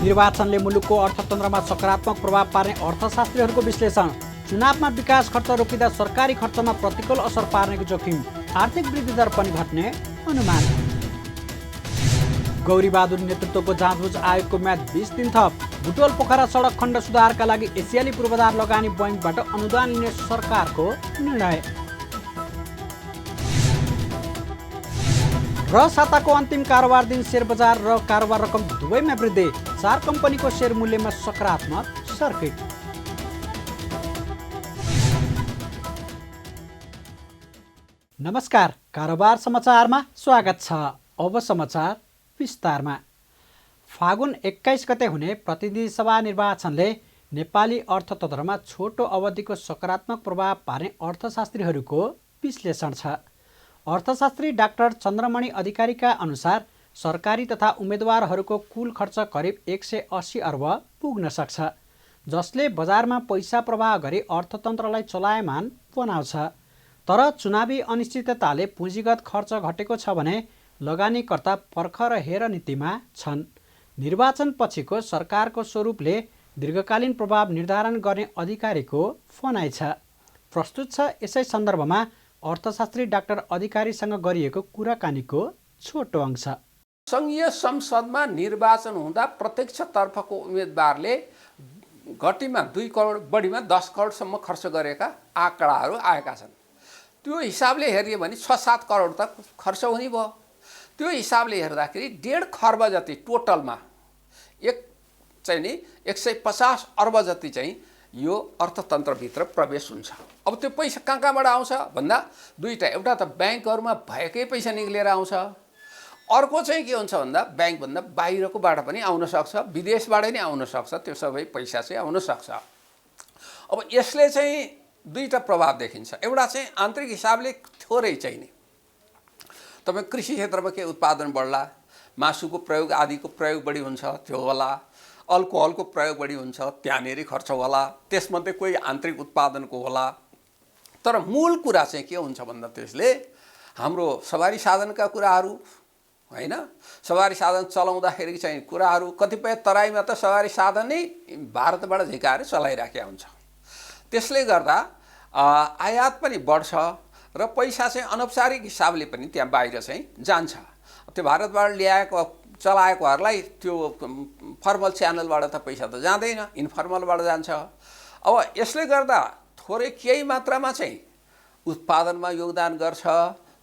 निर्वाचनले मुलुकको अर्थतन्त्रमा सकारात्मक प्रभाव पार्ने अर्थशास्त्रीहरूको विश्लेषण। चुनावमा विकास खर्च रोकिँदा सरकारी खर्चमा प्रतिकूल असर पार्नेको जोखिम। आर्थिक वृद्धि दर पनि घट्ने अनुमान। गौरीबहादुर नेतृत्वको जाँचबुझ आयोगको म्याद 20 दिन थप। बुटवल पोखरा सडक खण्ड सुधारका लागि एसियाली पूर्वाधार लगानी बैंकबाट अनुदान लिने सरकारको निर्णय। र साताको अन्तिम कारोबार दिन शेयर बजार र कारोबार रकम दुवैमा वृद्धि। 4 कम्पनीको शेयर मूल्यमा सकारात्मक सर्किट। नमस्कार, कारोबार समाचारमा स्वागत छ। अब समाचार विस्तारमा। फागुन 21 गते हुने प्रतिनिधि सभा निर्वाचनले नेपाली अर्थतन्त्रमा छोटो अवधिको सकारात्मक प्रभाव पार्ने अर्थशास्त्रीहरूको विश्लेषण छ। अर्थशास्त्री डाक्टर चन्द्रमणि अधिकारीका अनुसार सरकारी तथा उम्मेदवारहरूको कुल खर्च करिब 180 अर्ब पुग्न सक्छ, जसले बजारमा पैसा प्रवाह गरी अर्थतन्त्रलाई चलायमान बनाउँछ। तर चुनावी अनिश्चितताले पुँजीगत खर्च घटेको छ भने लगानीकर्ता पर्ख र हेर नीतिमा छन्। निर्वाचन पछिको सरकारको स्वरूपले दीर्घकालीन प्रभाव निर्धारण गर्ने अधिकारीको भनाइ छ। प्रस्तुत छ यसै सन्दर्भमा अर्थशास्त्री डाक्टर अधिकारीसँग गरिएको कुराकानीको छोटो अंश। सङ्घीय संसदमा निर्वाचन हुँदा प्रत्यक्षतर्फको उम्मेदवारले घटीमा 2 करोड बढीमा 10 करोडसम्म खर्च गरेका आँकडाहरू आएका छन्। त्यो हिसाबले हेरियो भने 6-7 करोड त खर्च हुने भयो। त्यो हिसाबले हेर्दाखेरि 1.5 खर्ब जति टोटलमा चाहिँ नि 150 अर्ब जति चाहिँ यो अर्थतन्त्रभित्र प्रवेश हुन्छ। अब त्यो पैसा कहाँबाट आउँछ भन्दा दुईटा, एउटा त ब्याङ्कहरूमा भएकै पैसा निक्लेर आउँछ, अर्को चाहिँ के हुन्छ भन्दा ब्याङ्कभन्दा बाहिरकोबाट पनि आउन सक्छ, विदेशबाट नै आउन सक्छ। त्यो सबै पैसा चाहिँ आउन सक्छ। अब यसले चाहिँ दुईटा प्रभाव देखिन्छ। एउटा चाहिँ आन्तरिक हिसाबले थोरै चाहिँ नि तपाईँ कृषि क्षेत्रमा के उत्पादन बढ्ला, मासुको प्रयोग आदिको प्रयोग बढी हुन्छ त्यो होला, अल्कोहलको प्रयोग बढी हुन्छ त्यहाँनेरि खर्च होला, त्यसमध्ये कोही आन्तरिक उत्पादनको होला। तर मूल कुरा चाहिँ के हुन्छ भन्दा त्यसले हाम्रो सवारी साधनका कुराहरू हैन, सवारी साधन चलाउँदाखेरि चाहिँ कुराहरू कतिपय तराईमा त सवारी साधन नै भारतबाट झिकाएर चलाइराखेका हुन्छ। त्यसले गर्दा आयात पनि बढ्छ र पैसा चाहिँ अनौपचारिक हिसाबले पनि त्यहाँ बाहिर चाहिँ जान्छ। त्यो भारतबाट ल्याएको चलाएकोहरूलाई त्यो फर्मल च्यानलबाट त पैसा त जाँदैन, इन्फर्मलबाट जान्छ। अब यसले गर्दा थोरै केही मात्रामा चाहिँ उत्पादनमा योगदान गर्छ,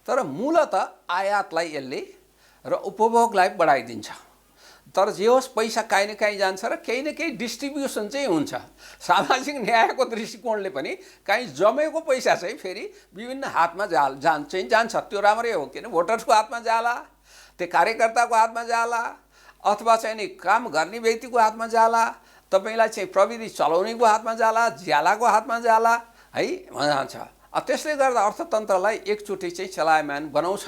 तर मूलतः आयातलाई यसले र उपभोगलाई बढाइदिन्छ। तर जे होस् पैसा काहीँ न काहीँ जान्छ र केही न केही डिस्ट्रिब्युसन चाहिँ हुन्छ। सामाजिक न्यायको दृष्टिकोणले पनि काहीँ जमेको पैसा चाहिँ फेरि विभिन्न हातमा जान्छ। त्यो राम्रै हो, किन भोटर्सको हातमा जाला, त्यो कार्यकर्ताको हातमा जाला, अथवा चाहिँ नि काम गर्ने व्यक्तिको हातमा जाला, तपाईँलाई चाहिँ प्रविधि चलाउनेको हातमा जाला, ज्यालाको हातमा जाला है भन्छ। त्यसले गर्दा अर्थतन्त्रलाई एकचोटि चाहिँ चलायमान बनाउँछ,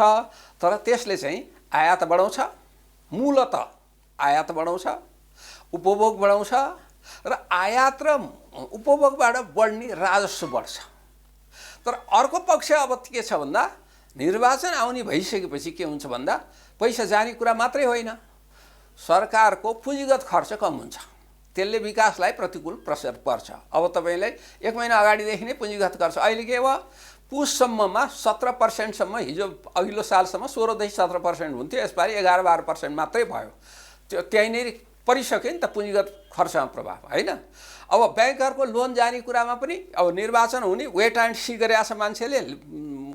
तर त्यसले चाहिँ आयात बढाउँछ, मूलतः आयात बढाउँछ, उपभोग बढाउँछ र आयात र उपभोगबाट बढ्ने राजस्व बढ्छ। तर अर्को पक्ष अब के छ भन्दा निर्वाचन आउने भइसकेपछि के हुन्छ भन्दा पैसा जाने कुरा मात्रै होइन, सरकारको पुँजीगत खर्च कम हुन्छ। त्यसले विकासलाई प्रतिकूल प्रभाव पर्छ। अब तपाईँलाई 1 महिना अगाडिदेखि नै पुँजीगत खर्च अहिले के भयो, पुससम्ममा 17% हिजो अघिल्लो सालसम्म 16देखि 17% हुन्थ्यो, यसपालि 11-12% मात्रै भयो। त्यो त्यहीँनेरि परिसक्यो नि त पुँजीगत खर्चमा प्रभाव होइन। अब ब्याङ्कहरूको लोन जाने कुरामा पनि अब निर्वाचन हुने वेट एन्ड सी गरेका छ मान्छेले,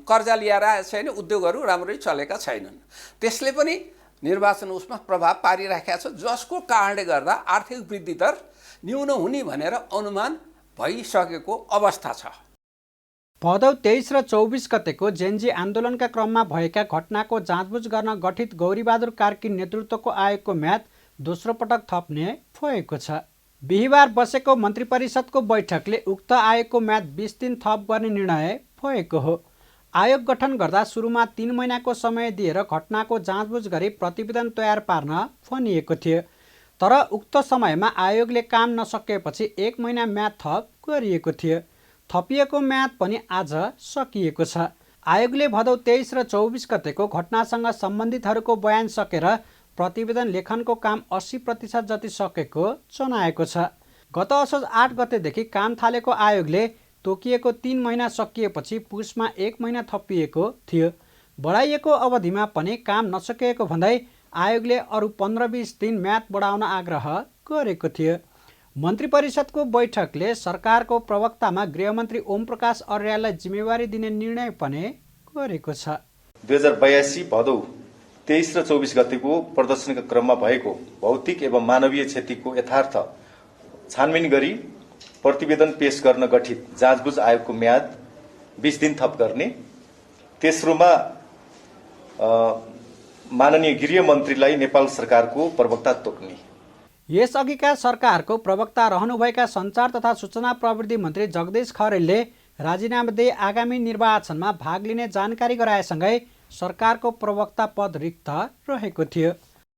कर्जा लिएर छैन, उद्योगहरू राम्ररी चलेका छैनन्। त्यसले पनि निर्वाचन उसमा प्रभाव पारिराखेका छ, जसको कारणले गर्दा आर्थिक वृद्धि दर न्यून हुने भनेर अनुमान भइसकेको अवस्था छ। भदौ 23 र 24 गतेको जेनजी आन्दोलनका क्रममा भएका घटनाको जाँचबुझ गर्न गठित गौरीबहादुर कार्की नेतृत्वको आयोगको म्याद दोस्रो पटक थप्ने भएको छ। बिहिबार बसेको मन्त्री परिषदको बैठकले उक्त आयोगको म्याद 20 दिन थप गर्ने निर्णय भएको हो। आयोग गठन गर्दा सुरुमा 3 महिनाको समय दिएर घटनाको जाँचबुझ गरी प्रतिवेदन तयार पार्न भनिएको थियो। तर उक्त समयमा आयोगले काम नसकेपछि 1 महिना म्याद थप गरिएको थियो। थपिएको म्याद पनि आज सकिएको छ। आयोगले भदौ 23 र 24 गतेको घटनासँग सम्बन्धितहरूको बयान सकेर प्रतिवेदन लेखनको काम 80% जति सकेको जनाएको छ। गत असोज 8 गतेदेखि काम थालेको आयोगले तोकिएको 3 महिना सकिएपछि पुसमा 1 महिना थपिएको थियो। बढाइएको अवधिमा पनि काम नसकेको भन्दै आयोगले अरू 15-20 दिन म्याद बढाउन आग्रह गरेको थियो। मन्त्री परिषदको बैठकले सरकारको प्रवक्तामा गृहमन्त्री ओम प्रकाश अर्याललाई जिम्मेवारी दिने निर्णय पनि गरेको छ। 2082 भदौ 23 र 24 गतेको प्रदर्शनका क्रममा भएको भौतिक एवं मानवीय क्षतिको यथार्थ छानबिन गरी प्रतिवेदन पेश गर्न गठित जाँचबुझ आयोगको म्याद 20 दिन थप गर्ने। तेस्रोमा माननीय गृह मन्त्रीलाई नेपाल सरकारको प्रवक्ता तोक्ने। यसअघिका सरकारको प्रवक्ता रहनुभएका सञ्चार तथा सूचना प्रविधि मन्त्री जगदीश खरेलले राजीनामा दिए आगामी निर्वाचनमा भाग लिने जानकारी गराएसँगै सरकारको प्रवक्ता पद रिक्त रहेको थियो।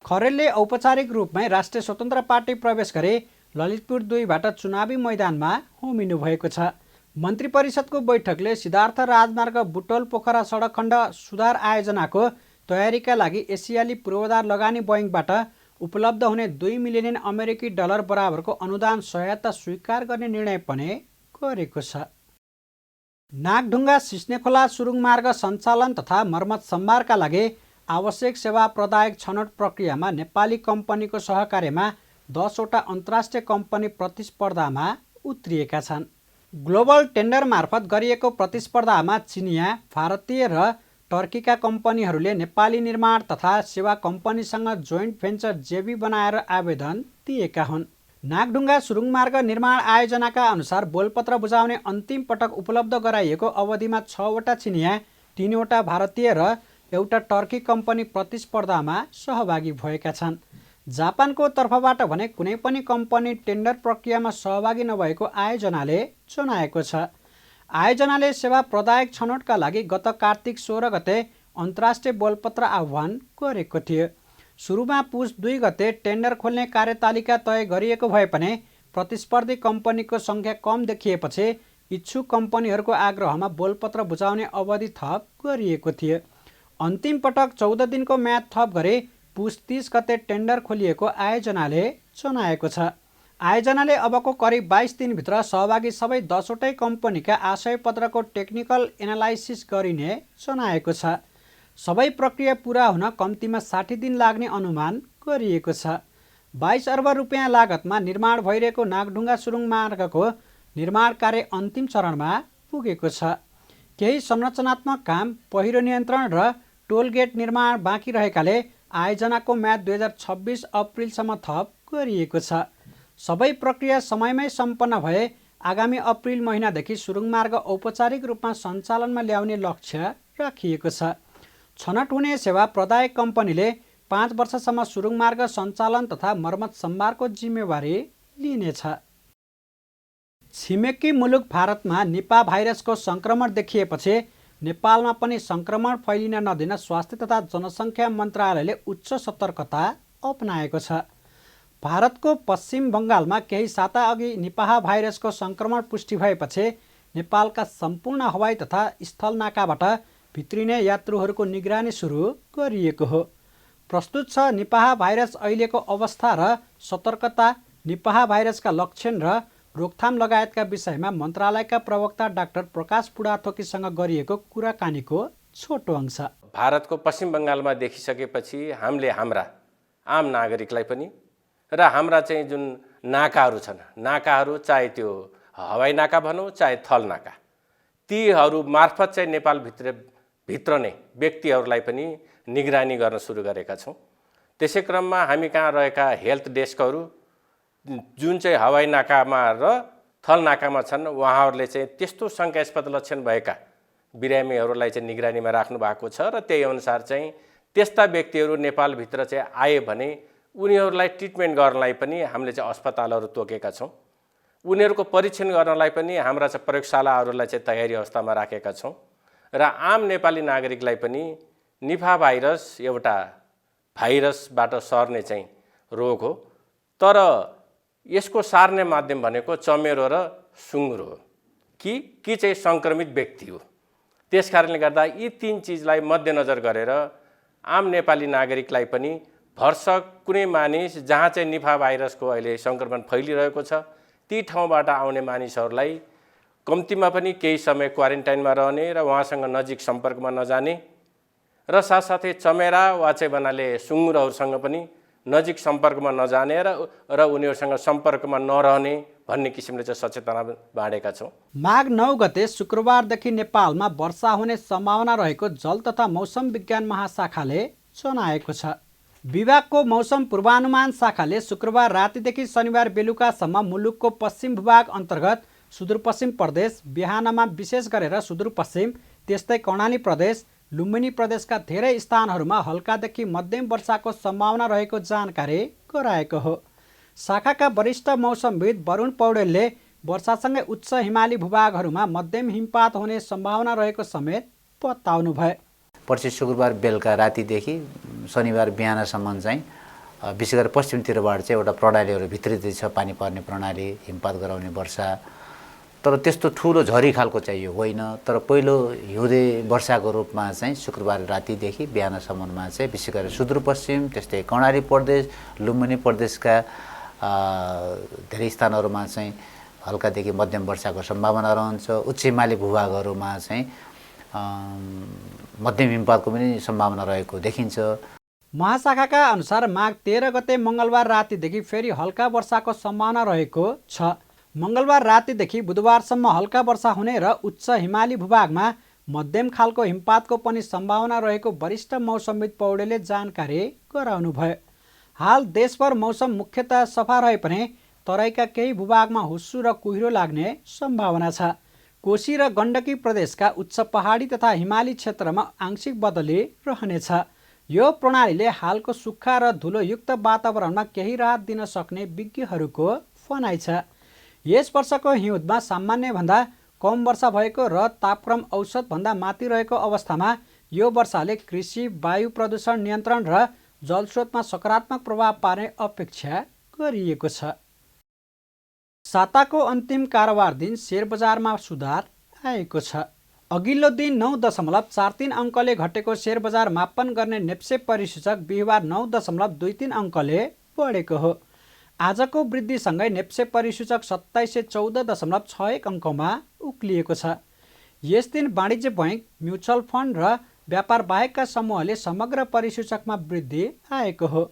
खरेलले औपचारिक रूपमै राष्ट्रिय स्वतन्त्र पार्टी प्रवेश गरे ललितपुर 2बाट चुनावी मैदानमा होमिनु भएको छ। मन्त्री परिषदको बैठकले सिद्धार्थ राजमार्ग बुटोल पोखरा सडक खण्ड सुधार आयोजनाको तयारीका लागि एसियाली पूर्वाधार लगानी बैङ्कबाट उपलब्ध हुने 2 मिलियन अमेरिकी डलर बराबरको अनुदान सहायता स्वीकार गर्ने निर्णय पनि गरेको छ। नागढुङ्गा सिस्नेखोला सुरुङ मार्ग सञ्चालन तथा मर्मत सम्भारका लागि आवश्यक सेवा प्रदायक छनौट प्रक्रियामा नेपाली कम्पनीको सहकार्यमा 10 वटा अन्तर्राष्ट्रिय कम्पनी प्रतिस्पर्धामा उत्रिएका छन्। ग्लोबल टेन्डर मार्फत गरिएको प्रतिस्पर्धामा चिनिया, भारतीय र टर्कीका कम्पनीहरूले नेपाली निर्माण तथा सेवा कम्पनीसँग जोइन्ट भेन्चर जेबी बनाएर आवेदन दिएका हुन्। नागढुङ्गा सुरुङ मार्ग निर्माण आयोजनाका अनुसार बोलपत्र बुझाउने अन्तिम पटक उपलब्ध गराइएको अवधिमा 6 वटा चिनिया, 3 वटा भारतीय र एउटा टर्की कम्पनी प्रतिस्पर्धामा सहभागी भएका छन्। जापानको तर्फबाट भने कुनै पनि कम्पनी टेन्डर प्रक्रियामा सहभागी नभएको आयोजनाले जनाएको छ। आयोजनाले सेवा प्रदायक छनौटका लागि गत कार्तिक 16 गते अन्तर्राष्ट्रिय बोलपत्र आह्वान गरेको थियो। सुरुमा पुस 2 गते टेन्डर खोल्ने कार्यतालिका तय गरिएको भए पनि प्रतिस्पर्धी कम्पनीको सङ्ख्या कम देखिएपछि इच्छुक कम्पनीहरूको आग्रहमा बोलपत्र बुझाउने अवधि थप गरिएको थियो। अन्तिम पटक 14 दिनको म्याद थप गरे पुस 30 गते टेन्डर खोलिएको आयोजनाले जनाएको छ। आयोजनाले अबको करिब 22 दिनभित्र सहभागी सबै 10 वटै कम्पनीका आशय पत्रको टेक्निकल एनालाइसिस गरिने जनाएको छ। सबै प्रक्रिया पुरा हुन कम्तीमा 60 दिन लाग्ने अनुमान गरिएको छ। 22 अर्ब रुपियाँ लागतमा निर्माण भइरहेको नागढुङ्गा सुरुङ मार्गको निर्माण कार्य अन्तिम चरणमा पुगेको छ। केही संरचनात्मक काम, पहिरो नियन्त्रण र टोल गेट निर्माण बाँकी रहेकाले आयोजनाको म्याद 2026 अप्रिलसम्म थप गरिएको छ। सबै प्रक्रिया समयमै सम्पन्न भए आगामी अप्रिल महिनादेखि सुरुङ मार्ग औपचारिक रूपमा सञ्चालनमा ल्याउने लक्ष्य राखिएको छ। छनौट हुने सेवा प्रदायक कम्पनीले 5 वर्षसम्म सुरुङ मार्ग सञ्चालन तथा मर्मत सम्भारको जिम्मेवारी लिनेछ। छिमेकी मुलुक भारतमा निपा भाइरसको सङ्क्रमण देखिएपछि नेपालमा पनि सङ्क्रमण फैलिन नदिन स्वास्थ्य तथा जनसङ्ख्या मन्त्रालयले उच्च सतर्कता अपनाएको छ। भारतको पश्चिम बङ्गालमा केही साता अघि निपाह भाइरसको सङ्क्रमण पुष्टि भएपछि नेपालका सम्पूर्ण हवाई तथा स्थल नाकाबाट भित्रिने यात्रुहरूको निगरानी सुरु गरिएको हो। प्रस्तुत छ निपाह भाइरस अहिलेको अवस्था र सतर्कता, निपाह भाइरसका लक्षण र रोकथाम लगायतका विषयमा मन्त्रालयका प्रवक्ता डाक्टर प्रकाश पुडाथोकीसँग गरिएको कुराकानीको छोटो अंश। भारतको पश्चिम बङ्गालमा देखिसकेपछि हामीले हाम्रा आम नागरिकलाई पनि र हाम्रा चाहिँ जुन नाकाहरू छन्, नाकाहरू चाहे त्यो हवाई नाका भनौँ चाहे थल नाका, तीहरू मार्फत चाहिँ नेपालभित्र नै व्यक्तिहरूलाई पनि निगरानी गर्न सुरु गरेका छौँ। त्यसै क्रममा हामी कहाँ रहेका हेल्थ डेस्कहरू जुन चाहिँ हवाई नाकामा र थल नाकामा छन्, उहाँहरूले चाहिँ त्यस्तो शङ्कास्पद लक्षण भएका बिरामीहरूलाई चाहिँ निगरानीमा राख्नु भएको छ र त्यही अनुसार चाहिँ त्यस्ता व्यक्तिहरू नेपालभित्र चाहिँ आए भने उनीहरूलाई ट्रिटमेन्ट गर्नलाई पनि हामीले चाहिँ अस्पतालहरू तोकेका छौँ। उनीहरूको परीक्षण गर्नलाई पनि हाम्रा चाहिँ प्रयोगशालाहरूलाई चाहिँ तयारी अवस्थामा राखेका छौँ र आम नेपाली नागरिकलाई पनि निपा भाइरस एउटा भाइरसबाट सर्ने चाहिँ रोग हो, तर यसको सार्ने माध्यम भनेको चमेरो र सुँगुर हो कि चाहिँ सङ्क्रमित व्यक्ति हो। त्यसकारणले गर्दा यी 3 चिजलाई मध्यनजर गरेर आम नेपाली नागरिकलाई पनि भरसक कुनै मानिस जहाँ चाहिँ निफा भाइरसको अहिले सङ्क्रमण फैलिरहेको छ ती ठाउँबाट आउने मानिसहरूलाई कम्तीमा पनि केही समय क्वारेन्टाइनमा रहने र उहाँसँग नजिक सम्पर्कमा नजाने र साथसाथै चमेरा वा चाहिँ भन्नाले सुँगुरहरूसँग पनि नजिक सम्पर्कमा नजाने र उनीहरूसँग सम्पर्कमा नरहने भन्ने किसिमले चाहिँ सचेतना बाँडेका छौँ। माघ 9 गते शुक्रबारदेखि नेपालमा वर्षा हुने सम्भावना रहेको जल तथा मौसम विज्ञान महाशाखाले जनाएको छ। विभागको मौसम पूर्वानुमान शाखाले शुक्रबार रातिदेखि शनिबार बेलुकासम्म मुलुकको पश्चिम भूभाग अन्तर्गत सुदूरपश्चिम प्रदेश, बिहानमा विशेष गरेर सुदूरपश्चिम, त्यस्तै कर्णाली प्रदेश, लुम्बिनी प्रदेशका धेरै स्थानहरूमा हल्कादेखि मध्यम वर्षाको सम्भावना रहेको जानकारी गराएको हो। शाखाका वरिष्ठ मौसमविद वरुण पौडेलले वर्षासँगै उच्च हिमाली भूभागहरूमा मध्यम हिमपात हुने सम्भावना रहेको समेत बताउनुभयो। पर्सि शुक्रबार बेलुका रातिदेखि शनिबार बिहानसम्म चाहिँ विशेष गरी पश्चिमतिरबाट चाहिँ एउटा प्रणालीहरू भित्रिँदै छ, पानी पर्ने प्रणाली, हिमपात गराउने वर्षा। तर त्यस्तो ठुलो झरी खालको चाहिँ यो होइन, तर पहिलो हिउँदे वर्षाको रूपमा चाहिँ शुक्रबार रातिदेखि बिहानसम्ममा चाहिँ विशेष गरी सुदूरपश्चिम, त्यस्तै कर्णाली प्रदेश, लुम्बिनी प्रदेशका धेरै स्थानहरूमा चाहिँ हल्कादेखि मध्यम वर्षाको सम्भावना रहन्छ। उच्च हिमाली भूभागहरूमा चाहिँ मध्यम हिमपातको पनि सम्भावना रहेको देखिन्छ। महाशाखाका अनुसार माघ 13 गते मङ्गलबार रातिदेखि फेरि हल्का वर्षाको सम्भावना रहेको छ। मङ्गलबार रातिदेखि बुधबारसम्म हल्का वर्षा हुने र उच्च हिमाली भूभागमा मध्यम खालको हिमपातको पनि सम्भावना रहेको वरिष्ठ मौसमविद पौडेलले जानकारी गराउनुभयो। हाल देशभर मौसम मुख्यतः सफा रहे पनि तराईका केही भूभागमा हुस्सु र कुहिरो लाग्ने सम्भावना छ। कोशी र गण्डकी प्रदेशका उच्च पहाडी तथा हिमाली क्षेत्रमा आंशिक बदली रहनेछ। यो प्रणालीले हालको सुक्खा र धुलोयुक्त वातावरणमा केही राहत दिन सक्ने विज्ञहरूको भनाइ छ। यस वर्षको हिउँदमा सामान्यभन्दा कम वर्षा भएको र तापक्रम औसतभन्दा माथि रहेको अवस्थामा यो वर्षाले कृषि, वायु प्रदूषण नियन्त्रण र जलस्रोतमा सकारात्मक प्रभाव पार्ने अपेक्षा गरिएको छ। साताको अन्तिम कारोबार दिन शेयर बजारमा सुधार आएको छ। अघिल्लो दिन 9.43 अङ्कले घटेको शेयर बजार मापन गर्ने नेप्से परिसूचक बिहिबार 9.23 अङ्कले बढेको हो। आजको वृद्धिसँगै नेप्से परिसूचक 2714.61 अङ्कमा उक्लिएको छ। यस दिन वाणिज्य बैङ्क, म्युचुअल फन्ड र व्यापार बाहेकका समूहले समग्र परिसूचकमा वृद्धि आएको हो।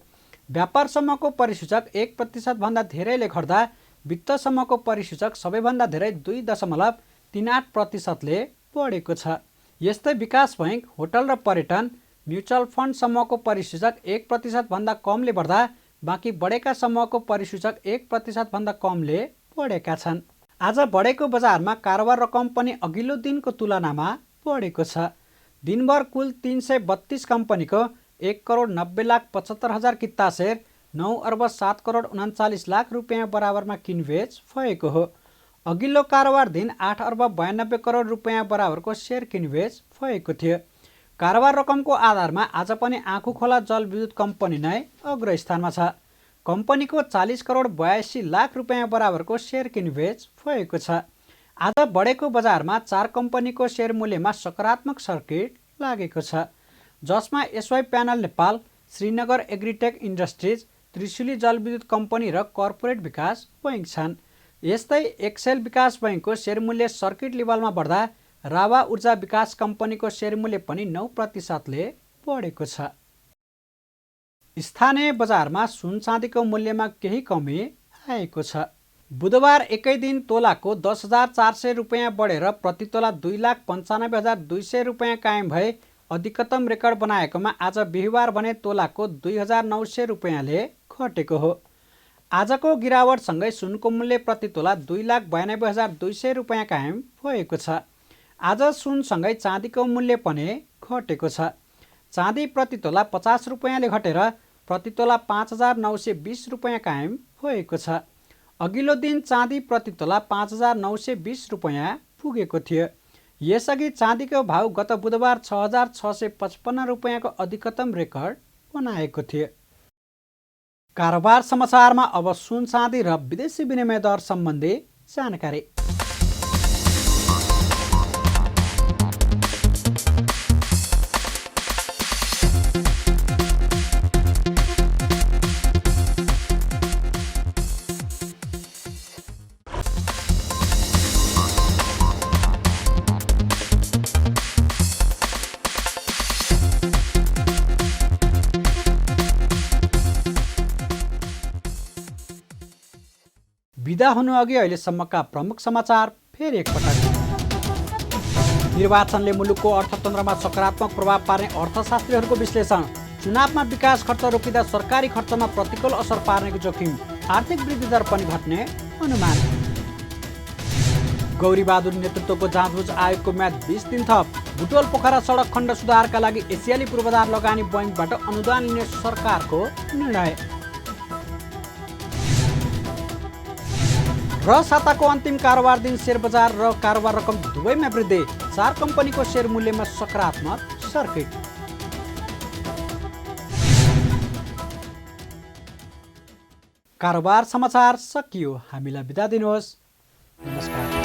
व्यापार समूहको परिसूचक 1% भन्दा धेरैले घट्दा वित्त समूहको परिसूचक सबैभन्दा धेरै 2.38% ले बढेको छ। यस्तै विकास बैङ्क, होटल र पर्यटन, म्युचुअल फन्ड समूहको परिसूचक 1% भन्दा कमले बढ्दा बाँकी बढेका समूहको परिसूचक 1% भन्दा कमले बढेका छन्। आज बढेको बजारमा कारोबार रकम पनि अघिल्लो दिनको तुलनामा बढेको छ। दिनभर कुल 332 कम्पनीको 1,90,75,000 किता सेयर 9,07,39,00,000 रुपियाँ बराबरमा किनबेच भएको हो। अघिल्लो कारोबार दिन 8,92 करोड रुपियाँ बराबरको शेयर किनबेच भएको थियो। कारोबार रकमको आधारमा आज पनि आँखुखोला जलविद्युत कम्पनी नै अग्रस्थानमा छ। कम्पनीको 40,82,00,000 रुपियाँ बराबरको शेयर किनबेच भएको छ। आज बढेको बजारमा 4 कम्पनीको शेयर मूल्यमा सकारात्मक सर्किट लागेको छ, जसमा SY panel Nepal, Srinagar agritech industries, Trishuli जलविद्युत कम्पनी र कर्पोरेट विकास बैङ्क छन्। यस्तै एक्सेल विकास बैङ्कको शेयर मूल्य सर्किट लेभलमा बढ्दा रावा ऊर्जा विकास कम्पनीको शेयर मूल्य पनि 9% ले बढेको छ। स्थानीय बजारमा सुन चाँदीको मूल्यमा केही कमी आएको छ। बुधबार एकै दिन तोलाको 10,400 रुपियाँ बढेर प्रति तोला 2,95,200 रुपियाँ कायम भए अधिकतम रेकर्ड बनाएकोमा आज बिहिबार भने तोलाको 2,900 रुपियाँले घटेको हो। आजको गिरावटसँगै सुनको मूल्य प्रति तोला 2,92,200 रुपियाँ कायम भएको छ। आज सुनसँगै चाँदीको मूल्य पनि घटेको छ। चाँदी प्रति तोला 50 रुपियाँले घटेर प्रति तोला 5,920 रुपियाँ कायम भएको छ। अघिल्लो दिन चाँदी प्रति तोला 5,920 रुपियाँ पुगेको थियो। यसअघि चाँदीको भाउ गत बुधबार 6,655 रुपियाँको अधिकतम रेकर्ड बनाएको थियो। कारोबार समाचारमा अब सुन चाँदी र विदेशी विनिमय दर सम्बन्धी जानकारी। बिदा हुनुअघि अहिलेसम्मका प्रमुख समाचार फेरि एकपटक। निर्वाचनले मुलुकको अर्थतन्त्रमा सकारात्मक प्रभाव पार्ने अर्थशास्त्रीहरूको विश्लेषण। चुनावमा विकास खर्च रोकिँदा सरकारी खर्चमा प्रतिकूल असर पार्नेको जोखिम। आर्थिक वृद्धि दर पनि घट्ने अनुमान। गौरीबहादुर नेतृत्वको जाँचबुझ आयोगको म्याद 20 दिन थप। बुटवल पोखरा सडक खण्ड सुधारका लागि एसियाली पूर्वाधार लगानी बैंकबाट अनुदान लिने सरकारको निर्णय। र साताको अन्तिम कारोबार दिन शेयर बजार र कारोबार रकम दुवैमा वृद्धि। 4 कम्पनीको शेयर मूल्यमा सकारात्मक सर्किट। कारोबार समाचार सकियो। हामीलाई बिदा दिनुहोस्। नमस्कार।